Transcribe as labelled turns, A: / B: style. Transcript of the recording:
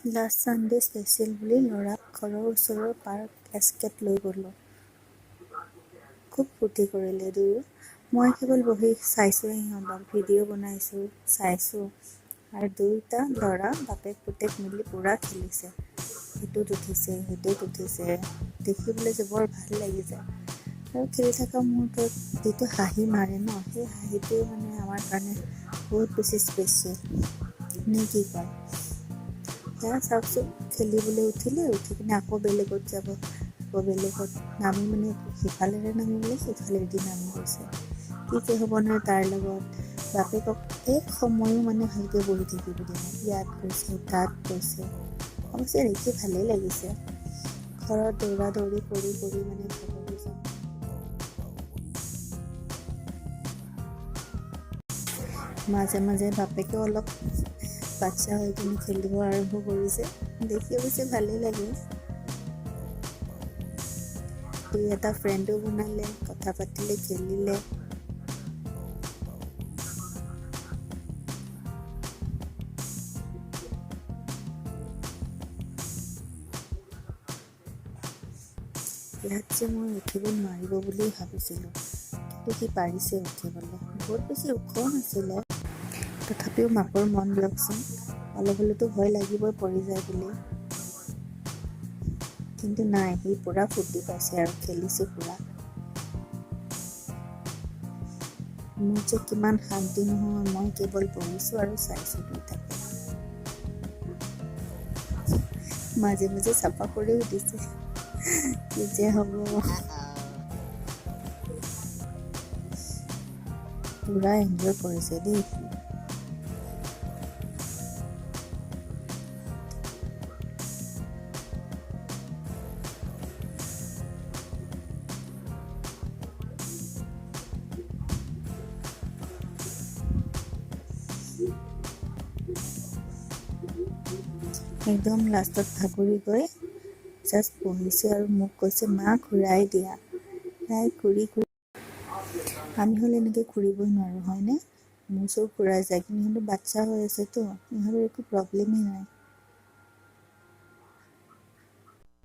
A: Last Sunday special বুলি ল'ৰাক ঘৰৰ ওচৰৰ পাৰ্ক এস্কেত লৈ গ'লোঁ। খুব ফূৰ্তি কৰিলে দুয়ো। মই কেৱল বহি চাইছোঁ সিহঁতক, ভিডিঅ' বনাইছোঁ, চাইছোঁ। আৰু দুয়োটা ল'ৰা বাপেক পুতেক মিলি পূৰা খেলিছে। সেইটোত উঠিছে, সেইটোত উঠিছে, দেখিবলৈ যে বৰ ভাল লাগিছে। আৰু খেলি থকা মুহূৰ্তত যিটো হাঁহি মাৰে ন, সেই হাঁহিটোৱে মানে আমাৰ কাৰণে বহুত বেছি স্পেচিয়েল নে কি কয়? সেয়া চাওকচোন, খেলিবলৈ উঠিলে, উঠি কিনে আকৌ বেলেগত যাব, আকৌ বেলেগত নামি, মানে সিফালেৰে নামিবলৈ সিফালেদি নামি গৈছে। কি যে হ'ব নহয় তাৰ লগত। বাপেকক এক সময়ো মানে ভালকৈ বহি থাকিব দিয়া নাই। ইয়াত গৈছে, তাত গৈছে। অৱশ্যে দেখি ভালেই লাগিছে। ঘৰত দৌৰা দৌৰি কৰি কৰি মানে ভাগৰি যাওঁ। মাজে মাজে বাপেকেও অলপ বাচ্ছা হৈ কিনে খেলিব আৰম্ভ কৰিছে। দেখি অৱশ্যে ভালেই লাগে। দুই এটা ফ্ৰেণ্ডো বনালে, কথা পাতিলে, খেলিলে। ইয়াত যে মই উঠিব নোৱাৰিব বুলি ভাবিছিলোঁ, কিন্তু সি পাৰিছে উঠিবলৈ। বহুত বেছি ওখও নাছিলে, তথাপিও মাকৰ মন দিয়কচোন, অলপ হ'লেতো ভয় লাগিবই পৰি যায় বুলি। কিন্তু নাই, সি পূৰা ফূৰ্তি পাইছে আৰু খেলিছে পূৰা। মোৰ যে কিমান শান্তি নহয়, মই কেৱল বহিছোঁ আৰু চাইছোঁ দুয়োটাকে। মাজে মাজে চাফা কৰিও দিছে। কি যে হ'ব, পূৰা এনজয় কৰিছে দেই সি। একদম লাষ্টত ভাগৰি গৈ জাষ্ট বহিছে আৰু মোক কৈছে, মা, ঘূৰাই দিয়া। তাই ঘূৰি ঘূৰি, আমি হ'লে এনেকৈ ঘূৰিবই নোৱাৰোঁ, হয়নে? মূৰ চুৰ ঘূৰাই যায়। কিন্তু সিহঁতে বাচ্ছা হৈ আছেতো, ইহঁতৰ একো প্ৰব্লেমেই নাই।